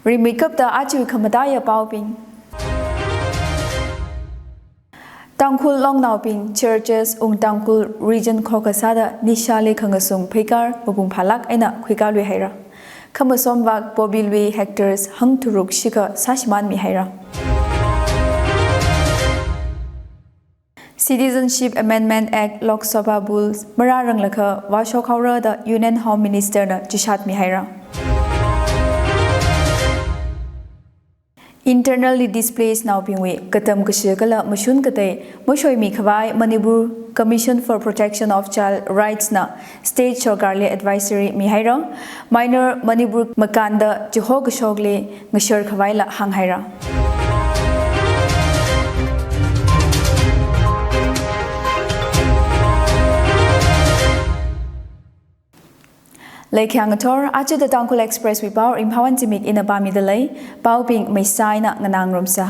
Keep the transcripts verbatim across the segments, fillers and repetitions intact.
Ringmeikapta aja khamataiya paobing. Tangkhul longnaobing, churches, Ung Tangkhul region khokha sāda nishāli khangasung pheikar mapung phālāk eina khuikālui haira. Khamasom vak poppy lui hectares hangtharuk shikha sāshimānmi haira. Citizenship Amendment Act Lok Sabha Bills marāranglakha vāshok haora da Union Home Minister na chishatmi haira. Internally displaced naobingwui katam kashi kala mashun katei mashoimi khavai Manipur Commission for Protection of Child Rights na state sorkarli advisory mi haira. Minor Manipur makānda chiho kashokli ngashar khavaila hāng haira. Leikhyang ngathor, aja The Tangkhul Express wui pao Ringphāwon Zimik ina pāmida lei, paobing maisā eina nganā ngarumsa.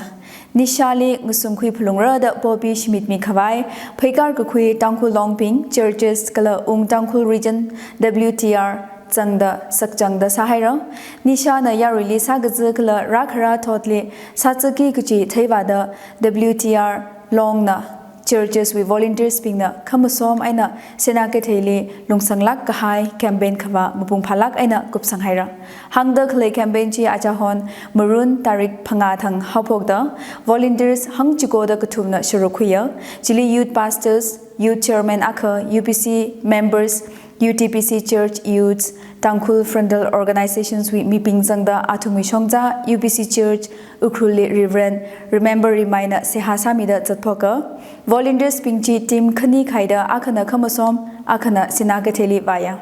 Nishāli ngasungkhui phalungra da poppy shimitmi khavai pheikar kakhui Tangkhul longbing, churches kala Ung Tangkhul region W T R zangda sakchangda sāhaira. Nishāna yaruili sākaza kala rākhara thotli sāzaki kachi theivāda W T R longna churches wui volunteers bingna khamasom eina Sinā Keitheili lungsanglāk kahai campaign khavā mapung phālāk eina kupsang haira. Hāngda khalei campaign chi achahon Marun tarik phangā thang haophokda volunteers hangchikoda kathumna sharuk khuiya. Chili youth pastors, youth chairman akha, U P C members, U T P C church youths, Tangkhul frontal organizations wui mibing zangda athumwui shongza U P C church Ukhrulli Reverend Remember Rimai na seihā sāmida zatphoka. Volunteers bing chi team khani khaida akhana khamasom, akhana Sinā Keitheili vāya.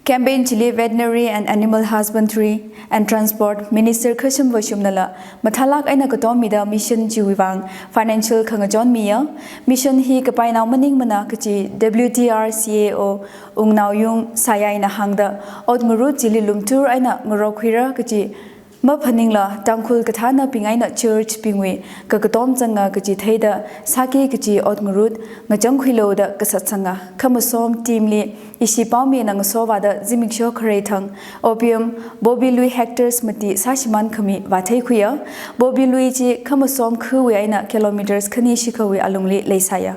Campaign chili Veterinary and Animal Husbandry and Transport Minister Khashim Vashumnala mathālāk eina katommida mission chiwui vang financial khangachon miya. Mission hi kapainao maningmana kachi W T R C A O Ungnaoyung Sayai na hāngda, ot ngarut chili lumthur eina ngarok khuira kachi maphaningla Tangkhul kathānabing eina church bingwui kakatom zanga kachi theida sāki kachi ot ngarut ngachang khuilu da kasatsanga. Khamasom team li ishi paomi eina ngasovāda zimiksho kharei thang opium poppy lui hectares mati sāshimān khami vāthei khuiya. Poppy lui chi khamasom khawui eina kilometers khani shikhawui alungli leisāya.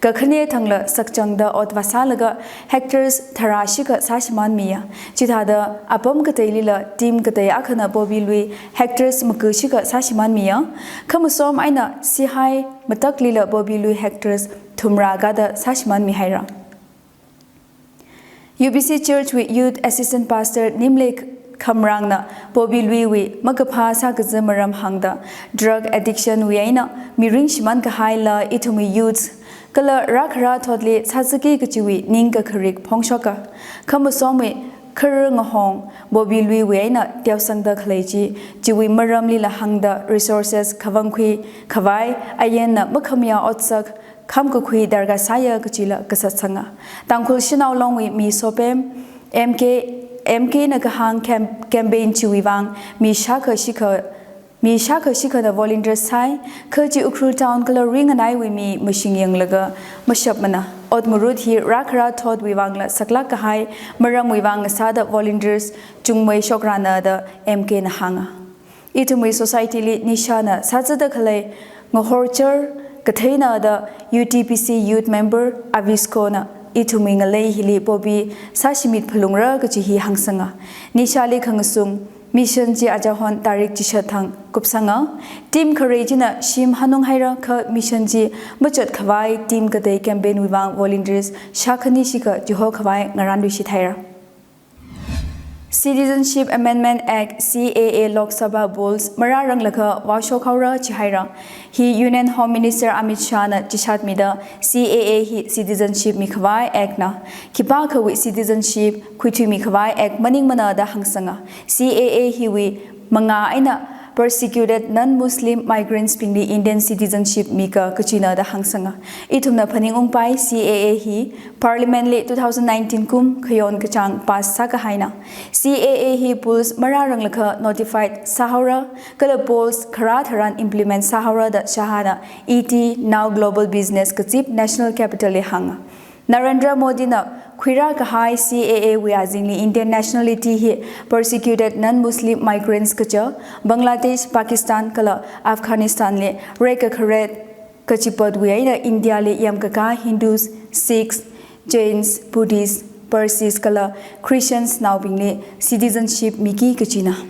Kakhane thangla sakchangda ot vāsālaga hectares tharā shikha sāshimānmiya. Chithāda apam kateilila team katei akhana poppy lui hectares maga shikha sāshimānmiya. Khamasom eina sihai mataklila poppy lui hectares thumrā kada sāshimānmi haira. U P C Church wui Youth Assistant Pastor Nimlek Khamrangna poppy luiwui makaphā sākaza maram hāngda, drug addiction wui eina mirin shimān kahaila ithumwui youths kala rākhara thotli sāzaki kachiwui ningkakharik phongshoka. Khamasomwui kharā ngahong poppy luiwui eina teosangda khalei chi, chiwui maramlila hāngda resources khavang khui khavai, ayenna makhamayā otsak kham kakhui darkar sāya kachila kasatsanga. Tangkhul Shanao Longwui mi sopem M K, M K na kahāng cam-, campaign chiwui vang mi shākha shikha, mi shākha shikhana volunteer sāi, kha chi Ukhrul Town kala ringanaiwui mi mashing yanglaga mashapmana. Ot ngarut hi rākhara thotwui vangla saklāk kahai maramwui vang sāda volunteers chungmei shokrana da M K na hānga. Ithumwui society li nishāna sāzada khalei ngahorchar katheina da U T P C youth member Avisco na ithumwui ngalei hili poppy sāshimit phalungra kachi hi hāngsanga. Nishāli khangasung mission chi achahon tarik chishat thang kupsanga. Team kharei china shim hanung haira kha mission chi machot khavai team katei campaign wui vang volunteers shākhani shikha chiho khavai ngaranluishit haira. Citizenship Amendment Act, C A A, Lok Sabha Bills marāranglakha vāshok haora chihaira. Hi Union Home Minister Amit Shah na chishatmida, C A A hi citizenship mikhavai act na, khipākhawui citizenship khuithuimi khavai act maningmana da hāngsanga. C A A hiwui mangā eina persecuted non-Muslim migrants bingli Indian citizenship mika kachina da hāngsanga. Ithumna phaningungpai C A A hi Parliament li two thousand nineteen kum khayon kachāng pass sākahaina. C A A hi bills marāranglakha notified sāhaora, kala bills kharā tharan implement sāhaora da Shahna E T Now Global Business kazip National Capital li hānga. Narendra Modi na khuirā kahai C A A wui azingli Indian nationality hi persecuted non-Muslim migrants kaja Bangladesh, Pakistan kala Afghanistan li reikakharet kachipatwui eina India li yamkakā Hindus, Sikhs, Jains, Buddhists, Parsis kala Christians naobingli citizenship miki kachina.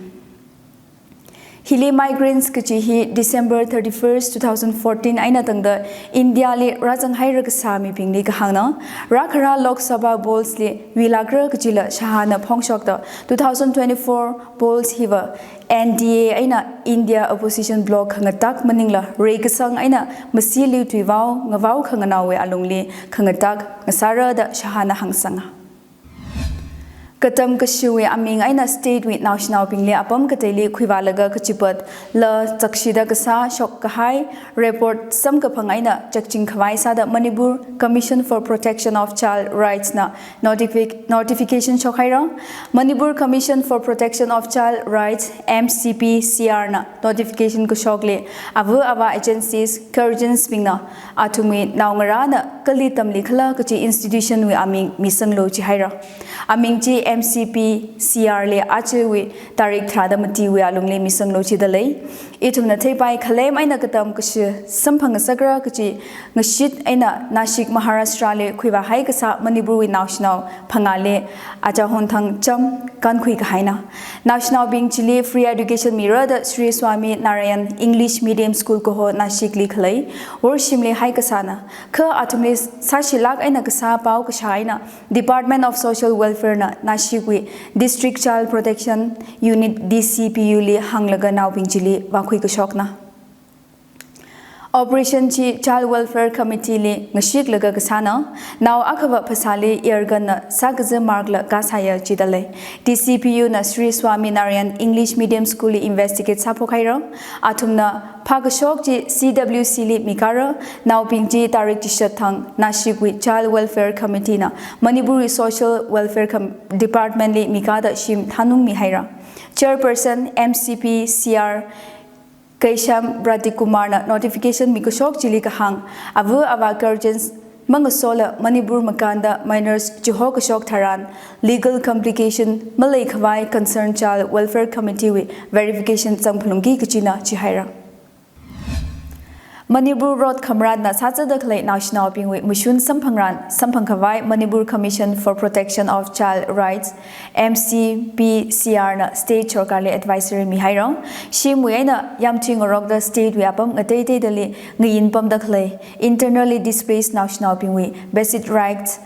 Hili migrants kachi hi December thirty-first, two thousand fourteen eina tangda India li rāzanghaira kasā mibingli kahāngna. Rākhara Lok Sabha polls li yuilākra kachila Shahna phongshokta two thousand twenty-four polls hiva N D A eina India opposition bloc khangatak maningla reikasang eina masi liu tuivao ngavao khanganaowui alungli khangatak ngasāra da Shahna hāngsanga. Katam kashiwui aming eina state wui naoshinaobingli apam kateili khuivālaga kachipat la chakshida kasā shok kahai report samkaphang eina chakching khavai sāda Manipur Commission for Protection of Child Rights na notific- notification shokhaira. Manipur Commission for Protection of Child Rights, M C P C R na notification kashokli ava ava agencies, guardians bingna athumwui naongarāna kali tamli khala kachi institution wui aming misanglu chihaira. Aming chi M C P C R li achawui tarik tharāda matiwui alungli misanglu chidalei. Ithumna theipai khalem eina katam kashi samphangasakra kachi ngashit eina Nashik, Maharashtra li khuivāhai kasā Manipur wui naoshinao phangāli achahon thang cham kankhui kahaina. Naoshinaobing chili free education mira da Sri Swami Narayan English Medium School kaho Nashik li khalei worshimli haikasāna. Kha athumli sāshilāk eina kasā pao kashā eina Department of Social Welfare na Nashik wui District Child Protection Unit, D C P U li hānglaga naobing chili vākhui kashokna. Operation chi Child Welfare Committee li ngashiklaga kasāna. Nao akhava phasāli yarganna sākaza mark la kasāya chidalei. D C P U na Sri Swami Narayan English Medium School li investigate sāphokhaira. Athumna phākashok chi C W C li mikara. Naobing chi tarik chishat thang Nashik wui Child Welfare Committee na Manipur wui Social Welfare Com- Department li mikada shim thanung mihaira. Chairperson M C P C R Keisham Pradeep Kumar na notification mikashok chili kahāng, ava ava guardians mangasola Manipur makānda minors chiho kashok tharan legal complication maleikhavai Concerned Child Welfare Committee wui verification zangphalungki kachina chihaira. Manipur Rot Khamratna sāzada khalei naoshinaobingwui mashun samphangran samphangkhavai Manipur Commission for Protection of Child Rights, M C P C R na state sorkarli advisory mihaira. Shimwui eina yamthui ngarokda state wui apam ngateiteidali ngayin pamda khalei internally displaced naoshinaobingwui basic rights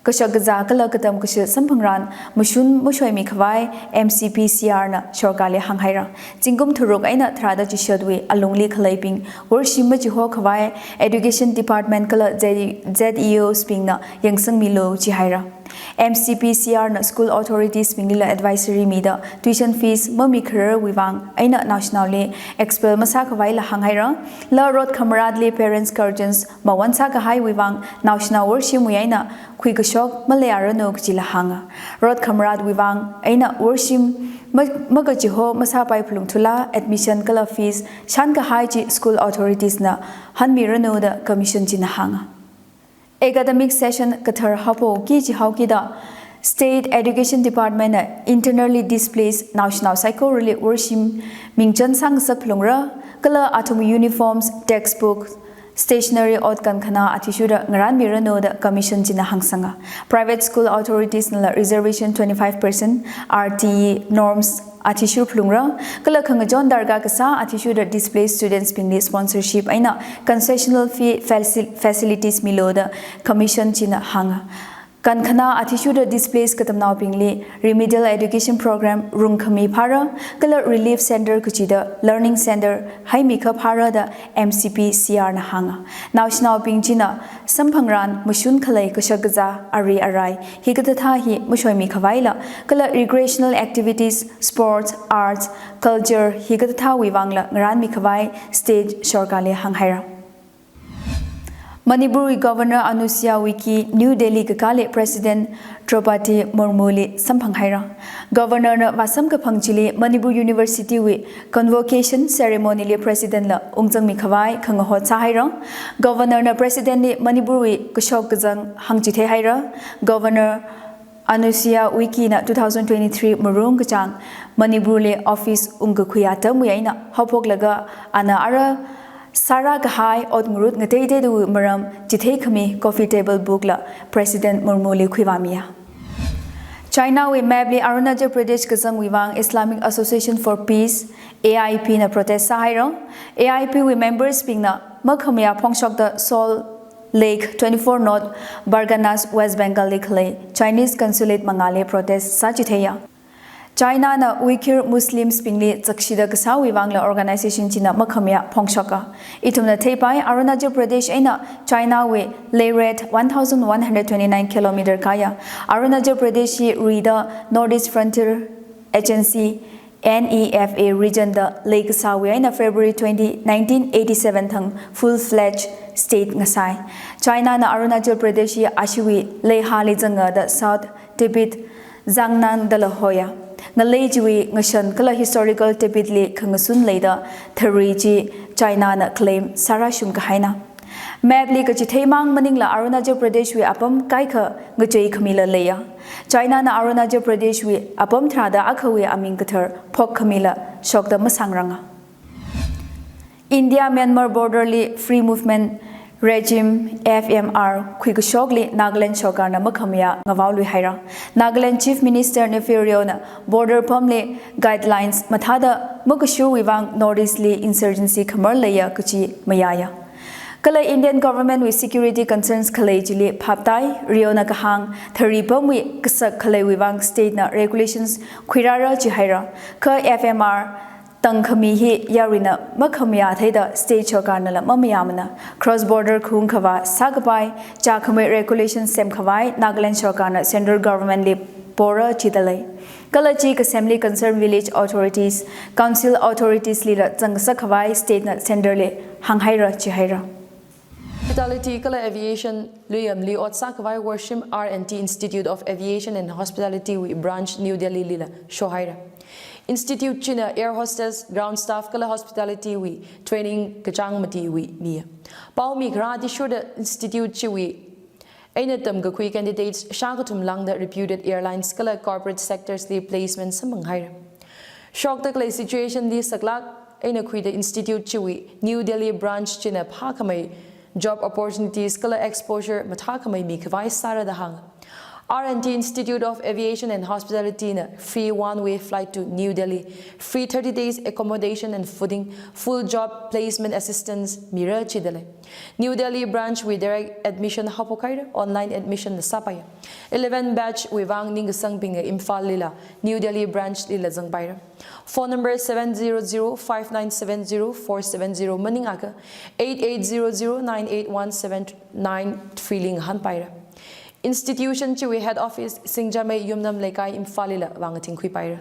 kashakazā kala katam kashi samphangran mashun mashoimikhavai M C P C R na sorkarli hānghaira. Zingkum tharuk eina tharāda chishatwui alungli khaleibing worshim machihokhavai Education Department kala Z- Z E Os bingna yangsangmilu chihaira. M C P C R na school authorities binglila advisory mida tuition fees mamikhararwui vang eina naoshinaoli expel masākhavaila hānghaira. La Rot Khamratli parents guardians mawan sākahaiwui vang naoshinao worshimwui eina khuikashok maleiranu kachila hānga. Rot Khamratwui vang eina worshim ma- makachiho masāpai phalungthula admission kala fees shankahai chi school authorities na hanmiranu da commission china hānga. Academic session kathar haophokki chihaokida State Education Department na internally displaced naoshinao saikorali worshim mingchan sāngasak phalungra, kala athum uniforms, textbook, stationery ot kankhana athishurda ngaranmiranu da commission china hāngsanga. Private school authorities nala reservation twenty-five percent R T E norms athishur phalungra, kala khangachon darkar kasā athishurda displaced students bingli sponsorship eina concessional fee faci- facilities milu da commission china hānga. Kankhana athishurda displaced katamnaobingli remedial education program rungkhami phāra, kala relief center kachida learning center haimikha phāra da M C P C R na hānga. Naoshinaobing china samphangran mashun khalei kashakazā ari arai hikathāthā hi mashoimikhavaila, kala recreational activities, sports, arts, culture hikathāthāwui vangla ngaranmikhavai state sorkarli hānghaira. Manipurwui Governor Anusuiya Uikey New Delhi kakāli President Droupadi Murmuli samphang haira. Governor na vāsamkaphang chili Manipur University wui convocation ceremony li President la ungzangmi khavai khangahot sāhaira. Governor na President li Manipurwui kashok kazang hāngchithei haira. Governor Anusuiya Uikey na two thousand twenty-three Murung kachāng Manipur li office ungkakhui atamwui eina haophoklaga ana ara sārā kahai ot ngarut ngateiteidawui maram chitheikhami coffee table book la President Murmuli khuivāmiya. China wui map li Arunachal Pradesh kazangwui vang Islamic Association for Peace, A I P na protest sāhaira. A I P wui members bingna makhamayā phongshokta Salt Lake twenty-four North Parganas, West Bengal li khalei Chinese consulate mangāli protest sāchitheiya. China na Uyghur Muslims bingli zakshida kasāwui vangla organization china makhamayā phongshoka. Ithumna theipai, Arunachal Pradesh eina China wui leirate one thousand one hundred twenty-nine kilometer kāya. Arunachal Pradesh hi rida Northeast Frontier Agency, N E F A region da leikasāwui eina February twenty, nineteen eighty-seven thang full-fledged state ngasai. China na Arunachal Pradesh hi ashiwui leihāli zanga da South Tibet zangnang dala hoya. Ngalei chiwui ngashan kala historical Tibet li khangasun leida thari chi China na claim sārāshum kahaina. Map li kachitheimang maningla Arunachal Pradesh wui apam kaikha ngacheikhamila leiya. China na Arunachal Pradesh wui apam tharāda akhawui aming kathar phokkhamila shokta masangranga. India Myanmar border li Free Movement Regime, F M R, khuikashokli Nagaland sorkarna makhamayā ngavaoluihaira. Nagaland Chief Minister Neiphiu Rio na border pamli guidelines mathāda makashurwui vang Northeast li insurgency khamar leiya kachi mayāya. Kala Indian government wui security concerns khalei chili phaptai, Rio na kahāng thari pamwui kasak khaleiwui vang state na regulations khuirāra chihaira. Kha F M R tangkhami hi yaruina makhamayā theida state sorkarnala mamayāmana. Cross border khung khavā sākapai chākhamei regulation semkhavai Nagaland sorkarna central government li pora chidalei. Kala chi kasemli concerned village authorities, council authorities lila zangsak khavai state na center li hānghaira chihaira. Hospitality kala Aviation luiyamli ot sākhavai Worshim R and T Institute of Aviation and Hospitality wui branch New Delhi lila shohaira. Institute china air hostess, ground staff kala hospitality wui training kachāng matiwui miya. Paomi kharā athishurda institute chiwui eina tamkakhui candidates shākathum lāngda reputed airlines kala corporate sectors li placement samphanghaira. Shokda khalei situation li saklāk eina khuida institute chiwui New Delhi branch china phākhamei job opportunities kala exposure mathākhamei mikhavai sāra da hānga. R and T Institute of Aviation and Hospitality na free one-way flight to New Delhi, free thirty days accommodation and fooding, full job placement assistance mira chidalei. New Delhi branch wui direct admission haophokhaira, online admission na sāpaiya. Eleven batch wui vang ningkasangbingna Imphal lila New Delhi branch lila zangpaira. Phone number seven zero zero five nine seven zero four seven zero maningakha eight eight zero zero nine eight one seven nine three li ngahānpaira. Institution chiwui head office Singjamei Yumnam Leikai Imphal lila vāngathingkhuipaira.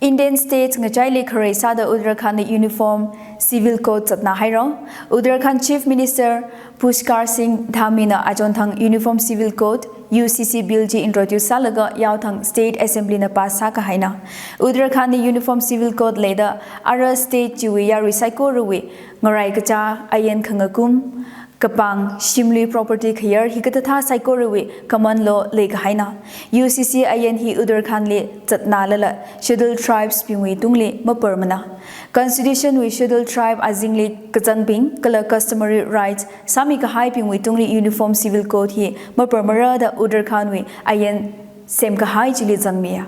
Indian States ngachaili kharei sāda Uttarakhand li Uniform Civil Code zatnāhaira. Uttarakhand Chief Minister Pushkar Singh Dhami na achonthang Uniform Civil Code, U C C Bill chi introduce sālaga yaothang State Assembly na pass sākahaina. Uttarakhand li Uniform Civil Code leida ara state chiwui yarui saikorawui ngarai kachā, ain khangakum, kapāng, shimlui property khayar hikathāthā saikorawui common law leikahaina. U C C ain hi Uttarakhand li zatnālala Scheduled Tribes bingwui tungli maparmana. Constitution wui Scheduled Tribe azingli kazangbing kala customary rights sāmikahaibingwui tungli Uniform Civil Code hi maparmara da Uttarakhand wui ain semkahai chili zangmiya.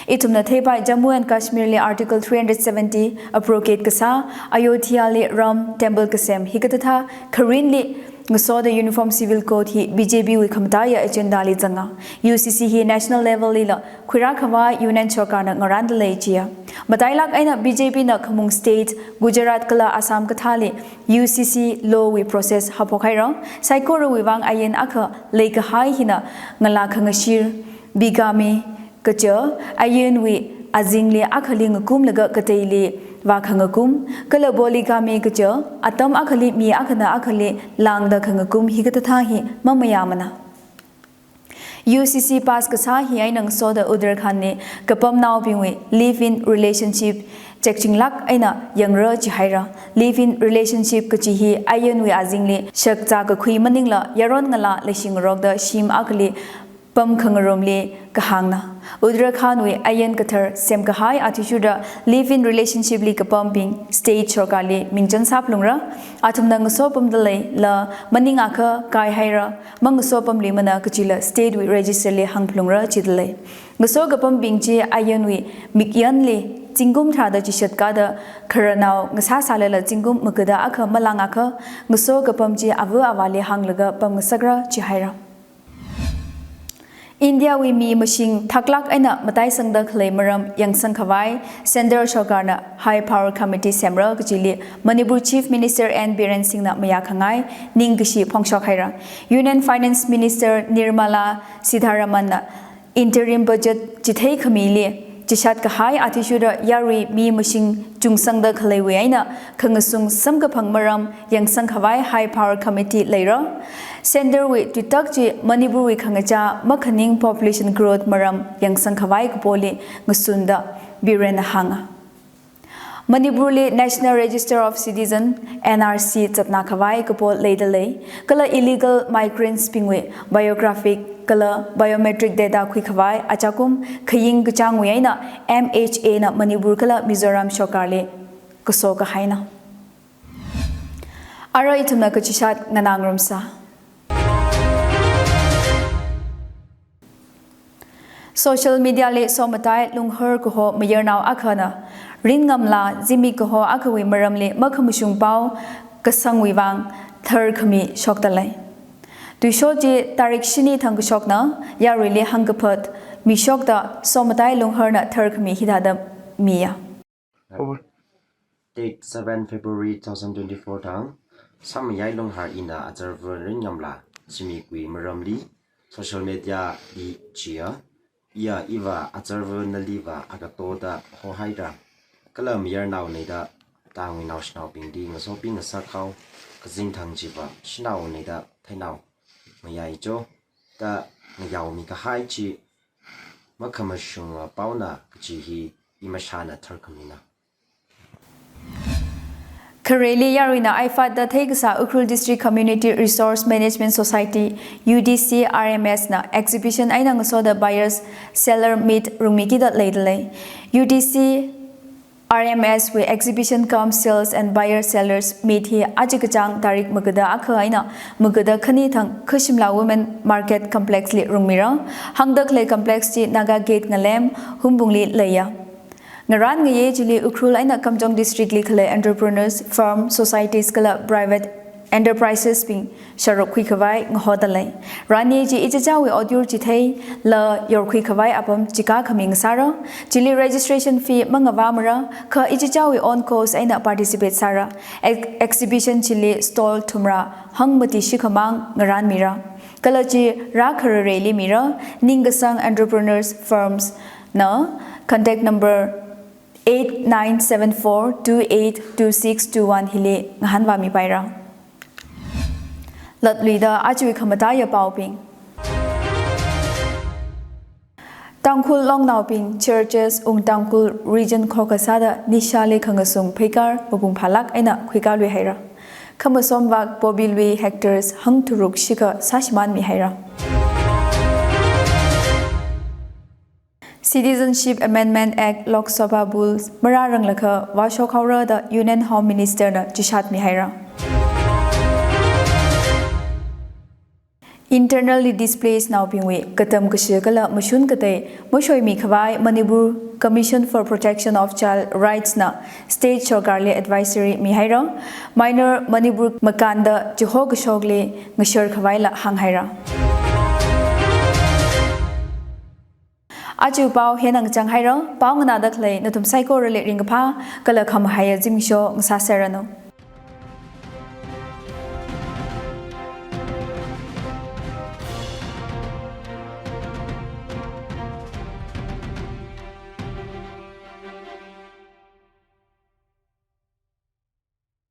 Ithumna theipai Jammu and Kashmir li Article three hundred seventy abrogate kasā, Ayodhya li Ram Temple kasem hikathāthā kharinli ngasoda Uniform Civil Code hi B J P wui khamataiya agenda li zanga. U C C hi national level lila khuirākhavai Union sorkarna ngarāndalei chiya. Matailāk eina B J P na khamung state Gujarat kala Assam kathāli U C C law wui process haophokhaira. Saikorawui vang ain akha leikahai hina ngalā khangashir, bigamy, kaja, ainwui azingli akhali ngakumlaga kateili vākhangakum, kala polygamy kaja, atam akhali mi akhana akhali lāngda khangakum hikathā hi mamayāmana. U C C pass kasā hi eina ngasoda Uttarakhand li kapamnaobingwui live-in relationship chekchinglāk eina yangra jihaira. Live-in relationship kaji hi ayonwui azingli shakzā kakhui maningla yaron ngalā leishingarokda shim akhali pamkhangarumli kahāngna. Uttarakhand wui ayon kathar semkahai athishurda live-in relationship li kapambing state sorkarli mingchān sāphalungra. Athumna ngasopamda leila maningakha kaihaira, mangasopamluimana kajila state wui register li hāngphalungra jidalei. Ngasokapambing chi ayonwui mikyanli zingkum tharāda chishat kada khararnao ngasāsālala zingkum magada akha malāngakha ngasokapam chi ava avāli hānglaga pamngasakra jihaira. India wui mi mashing thaklāk eina mataisangda khalei maram yangsangkhavai Central sorkarna High Power Committee semra kajili Manipur Chief Minister N Biren Singh na mayākhangai ningkashi phongshokhaira. Union Finance Minister Nirmala Sitharaman na interim budget chitheikhamili chishat kahai athishurda yarui mi mashing chungsangda khaleiwui eina khangasung samkaphang maram yangsangkhavai High Power Committee leira. Centre wui tuitak chi Manipur wui khangachā makhaning population growth maram yangsangkhavai kapoli ngasunda Biren na hānga. Manipur li National Register of Citizen, N R C, zatnakhavai kapo leidalei, kala illegal migrants bingwui biographic kala biometric data khuikhavai achakum khaying kachāngwui eina M H A na Manipur kala Mizoram sorkarli kaso kahaina. Ara ithumna kachishat nganāngarumsa. Social media li Somatai Lunghar kaho mayarnao akhana rin ngamla zimik kaho akhawui maramli makhamashung pao kasangwui vang tharkhami shokdalei. Tuisho chi tarik shini thang kashokna, yaruili hangkaphat mishokta Somatai Lungharna tharkhami hithāda miya. Over. Date seven February two thousand twenty-four thang, Samayai Lunghar ina azarva rin ngamla zimikwui maramli social media li chiya, iya iva azarva naliva agato da hohaida, kala mayarnaona da tangwui naoshinaobingli ngasoping ngasakhao kazing thang chiva shanao na da thainao mayaicho da ngayaomi kahai chi makhamashung paona kaji hi imashana tharkhamina. Khareli yaruina aifat da theikasā Ukhrul District Community Resource Management Society, U D C R M S na exhibition eina ngasoda buyers seller meet rungmikida leidalei. U D C R M S wui exhibition cum sales and buyer sellers meet hi aja kachāng tarik magada akha eina magada khani thang Khashimla Women Market Complex li rungmira. Hangda khalei complex chi Naga Gate ngalem Hungpungli leiya. Ngaran ngaye chili Ukhrul eina Kamjong District li khalei entrepreneurs, firm, societies kala private enterprises bing sharuk khuikhavai ngahodalei. Rani chi ichichāwui otyur chitheila yorkhuikhavai apam chikā khami ngasāra. Chili registration fee mangavāmara, kha ichichāwui own cost eina participate sāra. Ex-, exhibition chili stall thumra hangmati shikhamang ngaranmira. Kala chi rākharareili mira, ningkasang entrepreneurs firms na contact number eight nine seven four two eight two six two one hili ngahānvāmipaira. Latluida ajawui khamataiya paobing. Tangkhul longnaobing churches ung Tangkhul region khokha sāda nishali khangasung pheikar mapung phālāk eina khuikālui haira. Khamasom vak pobilui hectares hangtharuk shikha sāshimānmi haira. Citizenship Amendment Act Lok Sabha Bill marāranglakha vāshok haora da Union Home Minister na chishatmi haira. Internally displaced naobingwui katam kashi kala mashun katei mashoimi khavai Manipur Commission for Protection of Child Rights na state sorkarli advisory mihaira. Minor Manipur makānda chiho kashokli ngashar khavaila hānghaira. Aja pao hina ngachang haira, pao nganāda khalei nathum saikorali ringkaphā kala khamahaiya zimiksho ngasāserranu.